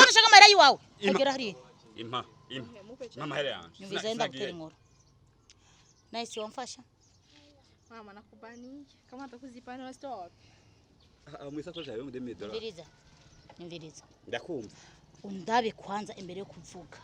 Ko nashaka amahera yiwawe. Impa. Agera hariya. Impa, impa. Mpa amahera yanje. Nyumviriza, yenda gutera inkuru. Nice, wamfasha. Mama, nakubani kama atakuzipana unazitoa wapi? Mu isakoshi yawe mu $2000. Nyumviriza, nyumviriza. Ndakumva. Undabe kwanza imbere yo kuvuga.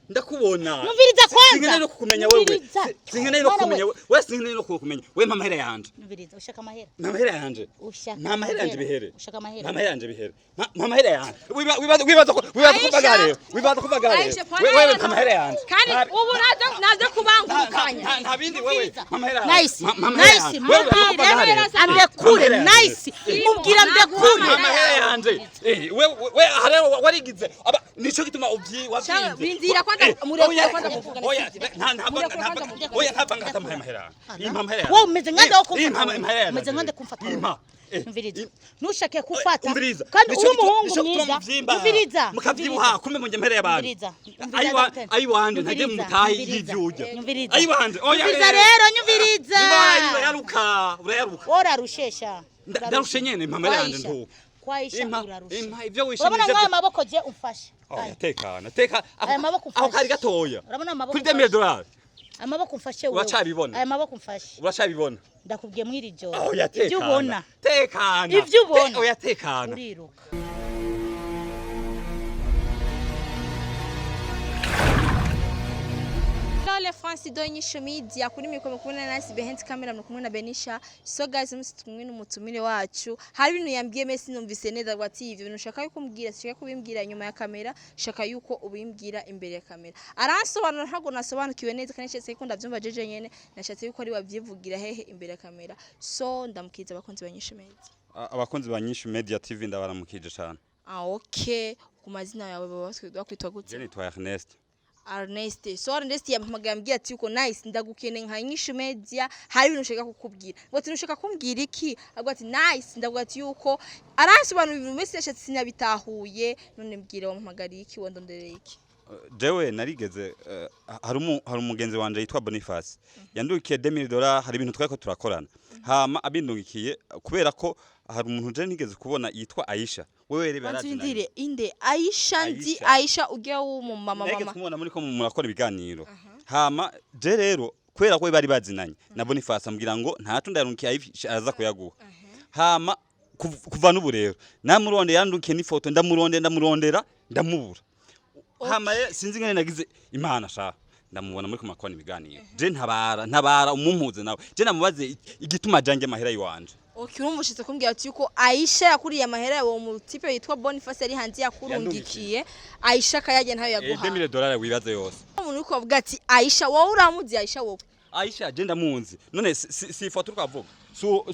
Ndakubona. Nyumviriza kwanza. Sinkeneye no kukumenya wewe. Nyumviriza. Sinkeneye no Mwana kukumenya we. wewe. We, sinkeneye no kukumenya. We, mpa amahera yanje. Nyumviriza, ushaka amahera? Mpa amahera yanje. Ushaka Mpa amahera yanje bihere. Ushaka amahera? Mpa amahera yanje bihere. Mpa amahera yanje. Wibaza ko mbaga rero. Wibaza ko mbaga rero. Aisha, pona Wewe, hano. mpa amahera yanje. Kandi ubu naza kubangurukanya. Nta bindi wewe. Mpa amahera yanje. Nice. Mpa amahera Nice. yanje. Wewe, wibaza ko mbaga rero. Andekure. Mpa amahera yanje. Nice, mubwira ndekure. Mpa amahera yanje. Wewe hariya warigize. Aba nico gituma ubyi wabyinze. Bindira kwanza, murekure kwanza muvugane, Oya, sivyo? nta nta Murekure kwanza muvugane. oya, ntava ngata amahera. Impa amahera yanje. Wowe umeze nkande wo kumfata. Impa amahera yanje. Umeze nkande kumfata. Impa. Nyumviriza, ntushake kufata. Umviriza. Kandi Nico uri umuhungu nico gituma mwiza. muvyimba. Nyumviriza. Mukavyibuha kumbe munje mpera y'abantu. Nyumviriza. Ayiwa, ayiwanje ntajye mu mutayi y'ivyurya. Nyumviriza. Ayiwanje. Oya. Nyumviriza rero, nyumviriza. Nimba urayaruka, urayaruka. Worarushesha. Ndarushe nyene, mpa amahera yanje ntuko. Kwaisha, Impa, urarushe. impa ivyo wishimye. Urabona nk'aya maboko je umfashe? Oya, tekana, teka. Aya maboko Aho umfashe. kari gatoya. Urabona amaboko Kuri $2000. umfashe? Amaboko umfashe wewe. Uracabibona? Aya maboko umfashe. Uracabibona? Ndakubwiye mwiri joro. Oya, tekana. Ibyo ubona. Tekana. Ivyo ubona. Oya, tekana. Uriruka. Lole France Donyisho Media, kuri mikoro kumwe na Nice, behind camera muri kumwe na Benisha. So guys, umunsi tumwe n'umutumire wacu, hari ibintu yambwiye mesi numvise neza ngo ati ivyo bintu ushaka yuko umbwira, shaka kubimbwira nyuma ya kamera, shaka yuko ubimbwira imbere ya kamera. Aransobanura, ntabwo nasobanukiwe neza kandi nashatse yuko ndavyumva jeje nyene, nashatse yuko ari wavyivugira hehe imbere ya kamera. So ndamukiza abakunzi ba Nyisho Media. Abakunzi ba Nyishu Media TV, ndabaramukije cyane. Ah, okay, ku mazina yawe baba bakwitwa gute? Je nitwa Ernest. Ernest. So Ernest yampamagaye ambwiye ati yuko Nice, ndagukeneye nka Nyishu Media, hari ibintu ushaka kukubwira. Ngo ati ushaka kumbwira iki? Avuga ati Nice, ndavuga ati yuko aransobanura ibintu mbese yashatse sinabitahuye. None mbwira, wampamagariye iki, wandondereye iki? Jewe narigeze hari umugenzi wanje yitwa Boniface yandukiye $2000, hari ibintu twariko turakorana, hama abindungikiye kubera ko hari umuntu je nigeze kubona yitwa Aisha, wewe rero Bantu yarazinanye. indire inde Aisha ndi Aisha. Aisha ujya w'umumama Narigeze mama. kumubona muri ko murakora ibiganiro, hama je rero kubera ko bari bazinanye na Boniface ambwira ngo ntaco ndayarungikiye Aisha aza kuyaguha. Hama kuva n'ubu rero namurondera, yandukiye n'ifoto, ndamurondera, ndamurondera, ndamubura. Hama rero sinzi ingene nagize Imana sha ndamubona muri kumakona ibiganiro. Je ntabara, ntabara, umumpuze nawe, je namubaze igituma janjye amahera yiwanje. Okay, urumva ushitse kumbwira ati yuko Aisha yakuriye amahera yawe mu type yitwa Boniface yari hanze yakurungikiye, Aisha akayarya ntayo yaguha. $2000 wibaze yose. Umuntu uriko avuga ati Aisha, wowe uramuzi Aisha wowe? Aisha je ndamunzi. None si ifoto uriko avuga,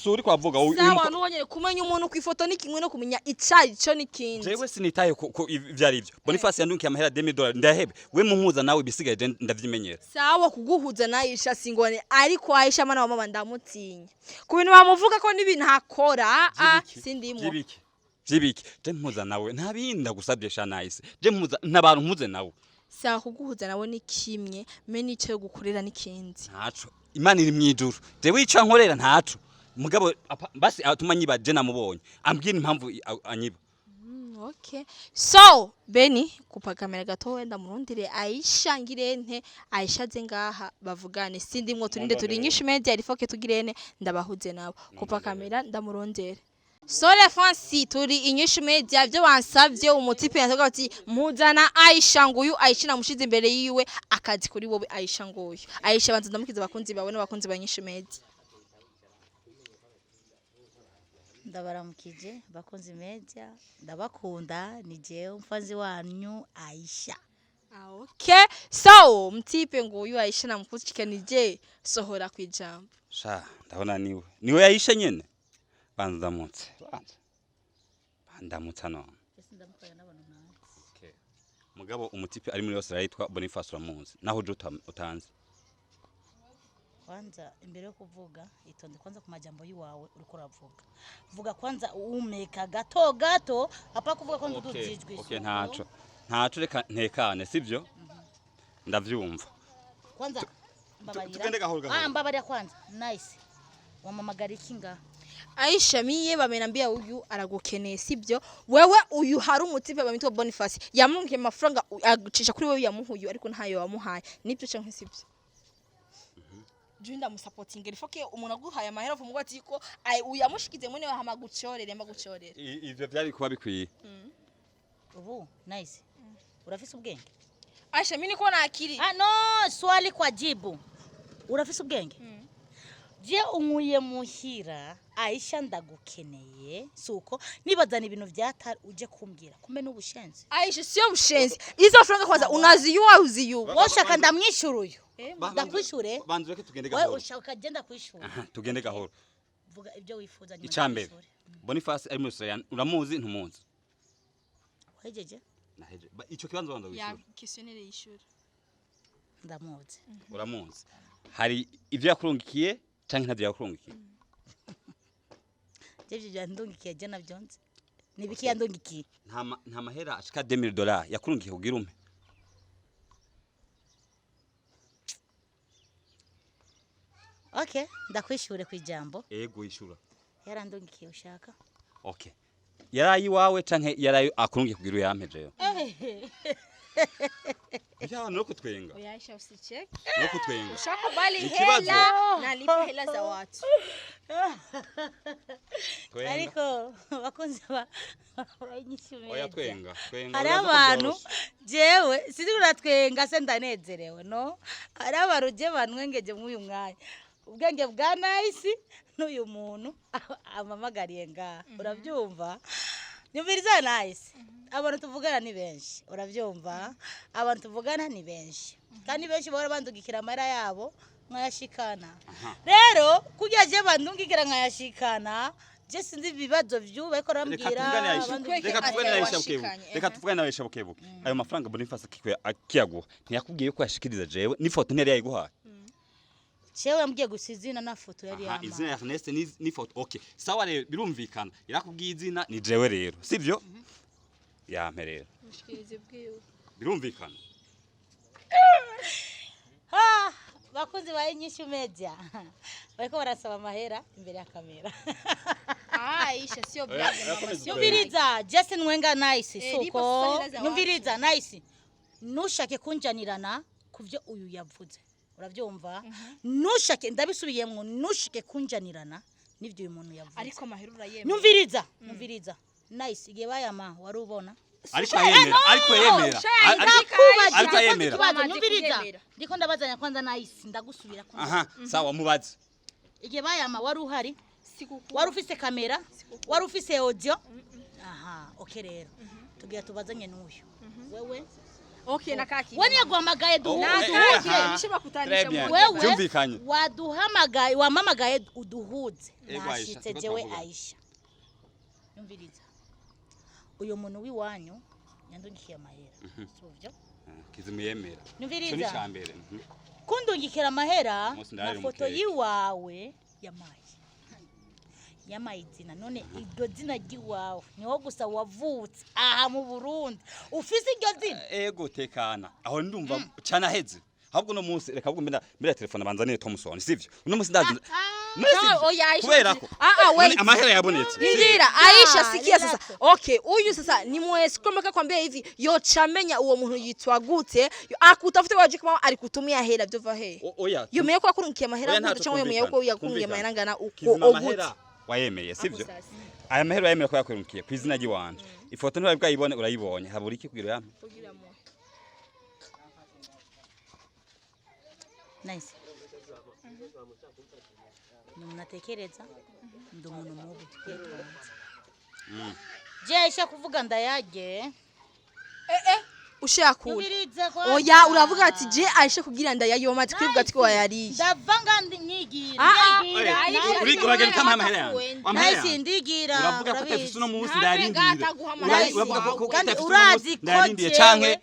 si uriko avuga Sawa, nubonye kumenya umuntu ku ifoto ni kimwe no kumenya icari cyo n'ikindi. Jewe sinitaye ku ivyo ari byo. Boniface yandunkiye amahera $2000, ndahebe. We mumpuza nawe, ibisigaye je ndavyimenyera. Sawa, kuguhuza na Aisha singone, ariko Aisha mana wa mama ndamutinya ku bintu bamuvuga ko n'ibintu akora, ah, sindimo. Vyibiki, vyibiki? Je mpuza nawe, nta bindi ndagusabye sha Nice. Je mpuza ntabantu, mpuze nawe. Sawa, kuguhuza nawe ni kimwe, me n'ico yo gukorera n'ikindi. Ntaco, Imana iri mwijuru. Jewe ico nkorera ntaco, mugabo basi atuma nyiba je namubonye ambwira impamvu anyiba. Okay, so Beni, kupa kamera gato, wenda murundire Aisha ngirente, Aisha aze ngaha bavugane, sindimwo, turinde turi Nyinshi Media rifoke tugirene ndabahuze nabo. Kupa kamera ndamurondere. Sole Fancy, turi Inyishu Media, byo wansavye umutipe yatoka ati mpuzana Aisha, nguyu Aisha namushize imbere yiwe, akazi kuri wowe Aisha. Nguyu Aisha, banza ndamukiza abakunzi bawe n'abakunzi ba Nyishu Media. Ndabaramukije bakunzi media, ndabakunda, ni jewe umfanzi wanyu Aisha. Ah, okay, so mtipe nguyu Aisha namukuzikikanije, sohora kwijambo. Sha ndabona niwe yayishe nyene. Banza ndamutse, banza bandamutsa none. Okay. Mugabo umutipe ari muri Australia yitwa Boniface uramuzi, naho uje utanzi. Kwanza imbere yo kuvuga itonde kwanza ku majambo yiwawe uriko uravuga, vuga kwanza umeka gato gato, apa kuvuga ko ndudujijwe. Okay, ntaco, ntaco, reka ntekane, sivyo? Ndavyumva. Kwanza mbabarira. Tugende gahoro gahoro. Ah, mbabarira kwanza. Nice, wamamagara iki nga? Aisha, miye bamenambia uyu aragukeneye, sibyo? Wewe uyu hari umutipe bamwitwa Boniface yamwungiye amafaranga, agucisha kuri wewe, yamuhuyu ariko ntayo wamuhaye, nibyo canke sibyo? Je ndamusapotinga, il faut que umuntu aguhaye amahera avuga ati ko uyamushikize mwene hama gucorere mba gucorere. Ivyo vyari kuba bikwiye. Ubu Nice, urafise ubwenge? Aisha, mimi niko na akili. Ah, no, swali kwa jibu, urafise ubwenge? Je unkuye muhira, Aisha, ndagukeneye, suko nibazana ibintu vyatari uje kumbwira kumbe n'ubushenzi. Aisha, sio mshenzi. Hizo franga kwanza unaziyua uziyua? Woshaka ndamwishura uyu, ndakwishure. Banza ureke tugende Wewe gahoro. ushaka je ndakwishure. Aha, tugende gahoro. Vuga ibyo wifuza nyuma Icambere, ndakwishure. Boniface ari muri Australia, uramuzi ntumuzi? Wahejeje? Naheje. Ico kibanza banza Ya wishure. questionnaire yishura. Ndamuzi. Uramuzi, hari ivyo yakurungikiye canke ntavyo yakurungikiye? Je ivyo byandungikiye, je navyonze nibiki yandungikiye? Nta mahera ashika $2000 yakurungikiye kugira umpe? Okay, ndakwishure ku ijambo. Ego, ishura. Yarandungikiye, ushaka? Okay, yarayi wawe canke yarayi akurungikiye kugira uyampe jewe? Ya, no kutwenga. Oya Aisha, usicheke. No kutwenga. Ushakubali Ikibazo. hela na lipa hela za watu. Twenga. Ariko bakunze ba inyishu Oya, media. twenga twenga. Hari Uraza ko abantu byoroshe. jewe sinzi uratwenga se ndanezerewe, no hari abantu je banwengeje mw'uyu mwanya, ubwenge bwa Nice n'uyu muntu amamagariye ngaha, urabyumva? Nyumviriza Nice, abantu tuvugana ni benshi, urabyumva? Abantu tuvugana ni benshi kandi benshi bahora bandugikira amahera yabo nkayashikana. Rero kugira je bandungikira nkayashikana, je sinzi ibibazo vy'ubu ariko Reka arambwira tuvugane Aisha. bandungikira. Reka tuvugane Ate Aisha bukebuke. washikanye, Reka ehe. tuvugane na Aisha bukebuke. Ayo mafaranga Boniface akiyaguha, ntiyakubwiye ko yashikiriza jewe? N'ifoto ntiyari yayiguhaye? Jewe yambwiye gusa izina na foto yari Aha, yamaye. izina ya Ernest ni foto. Okay, sawa, rero birumvikana, yarakubwiye izina ni jewe rero, sivyo? Yampe rero. Mushikirize bwiwe. Birumvikana. Ah, bakunzi ba Inyishu Media bariko barasaba amahera imbere ya kamera. Ah, Aisha, sio Oya, blague mama, urakomeza sio utwenga. blague. Nyumviriza Justin Wenga Nice, Eh, lipa suko sasa hela za nyumviriza Nice, ntushake kunjanirana kuvyo uyu yavuze, uravyumva? Ntushake, ndabisubiyemwo, ntushake kunjanirana n'ivyo uyu muntu yavuze. Ariko amahera urayemera? Nyumviriza, nyumviriza Nice, igihe bayama wari ubona? Ariko yemera, ariko yemera. Ndakubajije Ariko kwanza yemera. ikibazo. Bamaze Nyumviriza. kuyemera. Ndiko ndabazanya kwanza Nice, ndagusubira ko Aha, sawa, mubaze. Igihe bayama wari uhari? Sikukuu. Wari ufise kamera? Wari ufise audio? Aha, okay, rero tugira tubazanye n'uyu wewe. Okay, na kaki. We niyaguhamagaye Oh, duhuze. eh, aha. Nishobora Très bien. Wewe Byumvikanye. waduhamagaye, wamamagaye uduhuze. Ego, Aisha, Nashitse turiko jewe. turavugana. Aisha, nyumviriza, uyu muntu w'iwanyu yandungikiye amahera, suvyo? Kizimu yemera. Ico ni Nyumviriza. icambere. Kundungikira amahera Umunsi ndararira na foto umukeke. yiwawe yamaye, yamaye izina. None iryo zina ry'iwawe niwo gusa wavutse aha mu Burundi ufise iryo zina? Ego, tekana aho, ndumva canaheze. Ahubwo uno munsi reka ahubwo mbera telefone banzanire Thompson, sivyo? Uno munsi ndazi. None No, sivyo? oya, Aisha. Kubera ko Ah, ah, wait. none amahera yabonetse, sivyo? Ndira, Aisha, Ah, sikia sasa. relax. Okay, huyu sasa ni mwesi kama kwambia hivi, yochamenya uwo muntu yitwa gute, akutafute waje kama alikutumia hela vyova he. Oya. Yomeye ko akurungikiye amahera Oya, gute ntaco cyangwa yomeye ko twumvikana. yakurungiye amahera ngana uko Kizima, ogute. amahera wayemeye, sivyo? Sasa. Aya mahera wayemeye ko yakurungikiye ku izina ry'iwanje, ifoto ntiwari bwayibone, urayibonye, habura iki kugira uyampe? Nice, ni umuntu atekereza, ndi umuntu mubi yitonze. Je Aisha kuvuga ndayage. Eh eh, ushakura. Nyumviriza kwanza. Oya, uravuga ati je Aisha kugira ndayayoma twivuga ati ko wayariye. Ndava nga nyigira. Ah, ah, Ndigira. Aisha, Nice. Uragenda ukampa amahera yanjye. Amahera Nice, yanjye. ndigira. Uravuga ko Urabizi. utafise uno munsi, Ntabe ndayarindiriye. ngataguha amahera Uravuga ko Kandi utafise uno urazi munsi ko ndayarindiye jewe canke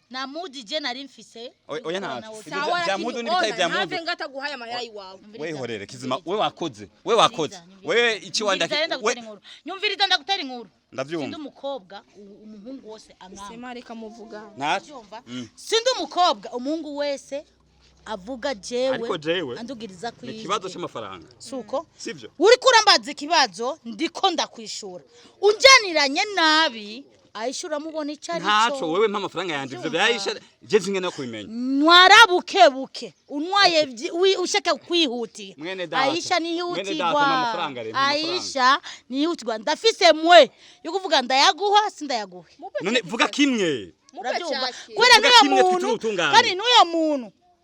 namuzi, je nari mfise. Oya, ntaco. Ibyo Sawa, vya lakini mudu n'ibitari ona, vya ntave mudu. ngataguhaye amahera yiwawe. Wehorere Kizima, we wakoze, we wakoze, we iki wanda Nyumviriza, we ndagutera inkuru. Nyumviriza, ndagutera inkuru. Ndavyumva. Sindi umukobwa umuhungu wose ankanga. Sema, reka muvuga. Ntaco. Urabyumva? Sindi umukobwa umuhungu wese Avuga jewe. Ariko jewe, andugiriza ni ikibazo kwijwi. c'amafaranga. Suko sivyo? Uriko urambaza ikibazo, ndiko ndakwishura, unjaniranye nabi Aisha uramubona ico ari Ntaco. cyo. Wewe mpa amafaranga yanje, ivyo Ndumva. byayisha je singe no kubimenya. Ntwara buke buke, unwaye ushaka kwihutira. Mwene data. Aisha Mwene data, nihutirwa. mpa amafaranga rero, mpa amafaranga. Aisha nihutirwa, ndafise mwe yo kuvuga ndayaguha sindayaguhe. None vuga kimwe. Urabyumva, kubera Vuga n'uyo kimwe, muntu twitire ubutungane. Kandi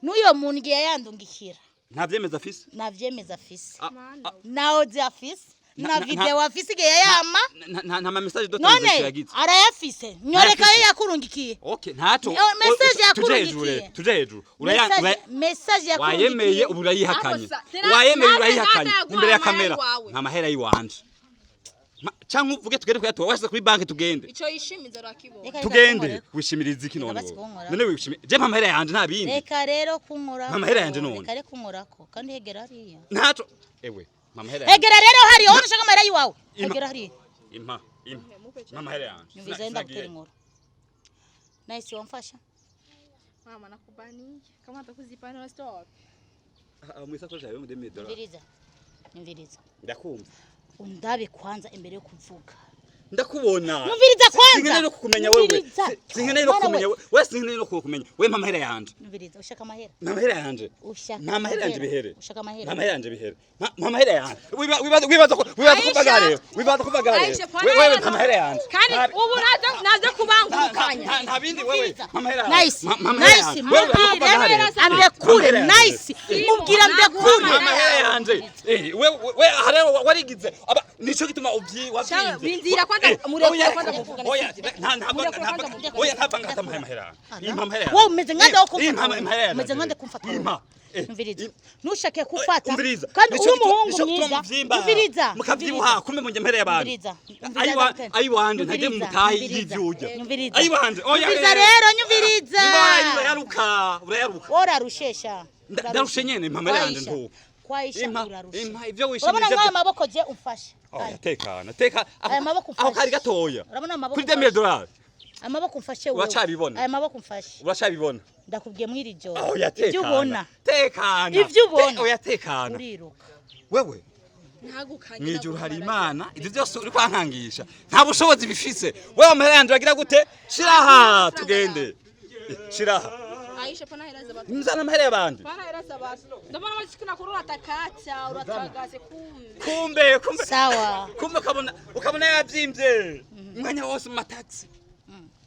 n'uyo muntu igihe yandungikira Nta vyemeza afise. Ntavyemeza afise. Ah, ah, Na audio afise, na video afise igihe yayama. Nta ma message de None transaction yagize. arayafise, nyoreka Arayafise. yo yakurungikiye. Okay, ntaco. Message Tuje yakurungikiye. hejuru rero, tuje hejuru. Uraya Message wayemeye yakurungikiye. ubu urayihakanye. Ako sa- Wayemeye Nate urayihakanye nate imbere ya yaguhaye kamera. amahera iwawe. Nta mahera yiwanje. Canke uvuge tugende kuyatora washize kuri banki, tugende. Ico yishimiza urakibona. Reka Tugende. kunkoreko. Wishimiriza iki none? Reka basi Wowe? kunkorako. None wishimira je mpa amahera yanje, nta bindi. Reka rero kunkorako. Mpa amahera yanje none. Reka rero kunkorako, kandi hegera hariya. Ntaco ewe, mpa amahera yanje. Hegera rero hariya, wowe ushaka amahera yiwawe. Ima. Hegera hariya. Impa, impa, mpa amahera yanje. Nyumviza, Sinagiye. gutera inkuru nahise wamfasha. Mama nakubaniye kama atakuzipana stop. Ah, mwisakoshi yawe muri $1000. Nyumviriza, nyumviriza. Ndakumva. Undabe kwanza imbere yo kuvuga. Ndakubona. Nyumviriza kwanza. Sinkeneye no kukumenya wewe. Nyumviriza. Sinkeneye no Mwana kukumenya we. wewe. Wewe sinkeneye no kukumenya wewe. Mpa amahera yanje. Nyumviriza, ushaka amahera? Mpa amahera yanje. Ushaka Mpa amahera yanje amahera? bihere. Ushaka amahera? Mpa amahera yanje bihere. Mpa amahera yanje. Wibaza ko Aisha. bagare, wibaza ko bagare. Aisha, Wewe mpa amahera yanje. Kandi ubu naza kubangurukanya. Nta bindi, wewe mpa amahera yanje. Nice. Mpa amahera Nice. yanje. Wewe wibaza ko bagare. Andekure. Mpa amahera yanje. Nice, mubwira ndekure. Mpa amahera yanje. Wewe hariya warigize aba nico gituma ubyi Cyangwa wabyimbye. bindira kwanza, murekure Oya, kwanza muvugane, oya, sivyo? nta Murekure kwanza muvugane. oya, ntava ngata amahera yanje. Impa amahera yanje. Wowe umeze nkande wo kumfata. Impa amahera yanje. Umeze nkande kumfata wowe. Impa. Nyumviriza, ntushake kufata. Umviriza. Kandi Nico uri umuhungu nico gituma mwiza. muvyimba. Nyumviriza. Mukavyibuha kumbe munje mpera y'abantu. Nyumviriza. Ayiwanje ntajye Nyumviriza. mutahi Nyumviriza. y'ivyurya. Nyumviriza. Ayiwanje oya. Nyumviriza rero, nyumviriza. Urayaruka, urayaruka. Worarushesha. Ndarushe nyene, mpa amahera yanje ntuko. Kwaisha Impa, urarushe. impa ivyo wishimye. Urabona nk'aya maboko je umfashe? Oya, tekana, teka. Aya maboko aho umfashe. kari gatoya. Urabona amaboko Kuri $2000. Amaboko umfashe wowe. Uracabibona? Aya maboko umfashe. Uracabibona? Ndakubwiye mw'iri joro. Oya, tekana. Ibyo ubona. Tekana. Ivyo ubona. Oya, tekana. Uriruka. Wewe Ntagukanye. mwijuru hari Imana, ivyo byose uri kwankangisha nta bushobozi bifise. Wewe amahera yanje uragira gute? Shiraha tugende. Shiraha. Aisha, pana hela za watu. Mzana amahera y'abandi. Pana hela za watu. Ndio maana wachikuna kurura atakata, uratagase kumbe. Kumbe, kumbe. Sawa. Kumbe ukabona yavyimbye umwanya wose mu mataxi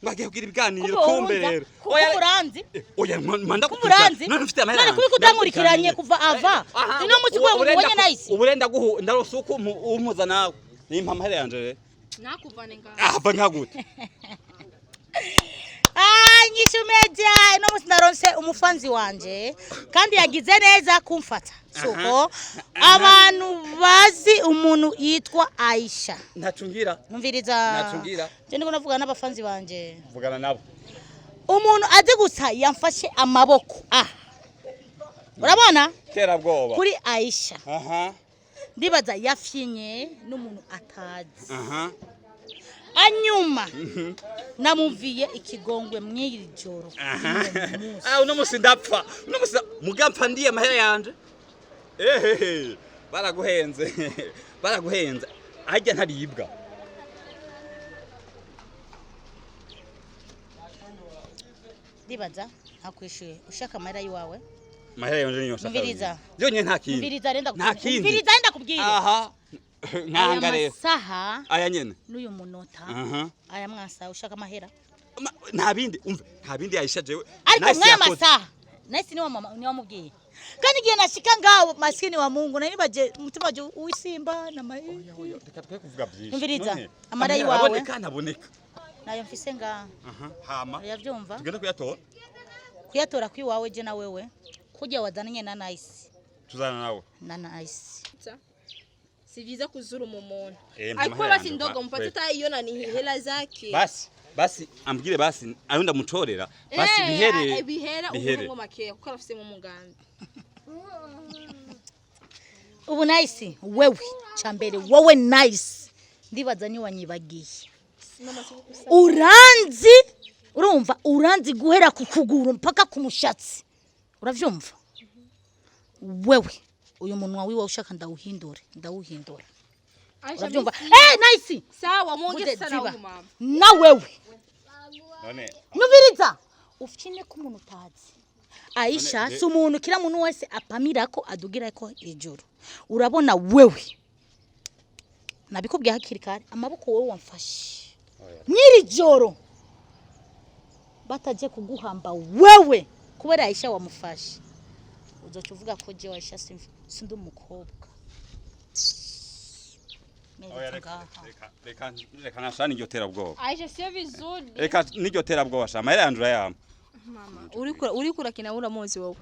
ngo agiye kugira ibiganiro, kumbe rero. Kuko uranzi. Oya, manda. Kumbe uranzi. None ufite amahera None yanje. kubiko utankurikiranye kuva ava. Ino munsi kuba ubonye Nice. Uburenda guhu ndarose uko umpuza nawe nimpa amahera yanje rero. Nakuvane ngaho. Ava nka gute? Ah, Nyishu Media, ino munsi naronse umufanzi wanje kandi yagize neza kumfata. Suko abantu bazi umuntu yitwa Aisha. Ntacungira. Numviriza. Nacungira. Je ndiko navuga n'abafanzi banje. Vugana nabo. Umuntu azi gusa yamfashe amaboko. Ah. Urabona? Terabwoba. Kuri Aisha. Aha. Ndibaza yafyinye n'umuntu atazi. Aha. Anyuma namumviye ikigongwe mw'iri joro. Ah, uno musi ndapfa, uno musi mugapfa ndiye amahera yanje. Ehehe, baraguhenze, baraguhenze, arya ntaribwa. Ndibaza ntakwishuye, ushaka amahera yiwawe. Amahera yanje niyo nshaka. Umviriza. Yonyene, nta kindi. Umviriza renda. Nta kindi. Umviriza renda kubwira. Aha, nkanga Aya rero. masaha Aya nyene. n'uyu munota. Aha. Aya mwasa ushaka amahera. Nta bindi, umve, nta bindi yayisha jewe. Ariko Nice mwaya yakoze. masaha nahise niwa mama niwa mubwiye, kandi igihe nashika ngaho, maskini wa Mungu, nari baje umutima waje uwisimba na mayi. Reka twe kuvuga byinshi. Umviriza, None, amahera yiwawe. araboneka ntaboneka? Nayo mfise ngaha. Aha, hama Uravyumva? tugende kuyatora. Kuyatora kwiwawe je na wewe kujya wazananye na Nice. Tuzana nawe. Na Nice. Si vyiza kuzulumu umuntu. Eh, mama Alikuwa hela basi yangu, ndogo mpatie taiona ni hela zake. Basi basi, ambwire basi ayo ndamutorera basi. Bihere. Bihere. Bihere. Umuhungu makeya kuko arafise mu mugambi. Ubu Nice, wewe cambere, wowe Nice, ndibaza ni wanyibagiye. Mama sikukusa. Uranzi, urumva, uranzi guhera ku kuguru mpaka ku mushatsi, uravyumva? Wewe, uyu munwa wiwe ushaka ndawuhindure, ndawuhindura. Aisha, Urabyumva? misi- Eh, nice. Sawa, mwongeze Bude sana ziba. huyu mama. Na wewe None nyumviriza, ufyine ko umuntu utazi Aisha None, si umuntu kila muntu wese apamirako adugirako ijuru. Urabona wewe, nabikubwiye hakiri kare, amaboko wowe wamfashe nyiri joro bataje kuguhamba wewe kubera Aisha wamufashe, uzoca uvuga ko jewe Aisha sindi umukobwa. Oya, Nereka reka ngaha. reka reka reka nashani iryo terabwoba. Aisha, sio vizuri. Reka n'iryo terabwoba sha, amahera yanje urayampa. Mama, uriko uriko urakina, uramuzi wowe.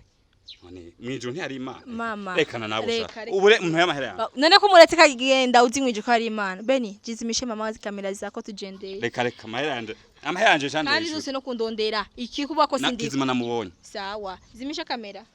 None mwijuru ntihari Imana? Mama, Rekana nawe reka, sha. reka. Ubure umuntu y'amahera yanje. None ko muretse kagenda uzi mwijuru ko hari Imana. Beni, jizimishe mama kamera zako tugendeye. Reka reka, amahera yanje, amahera yanje sha. Kandi Ndayishura. zose no kundondera. Ikikuba ko Na sindi. Kizima namubonye. Sawa, zimisha kamera.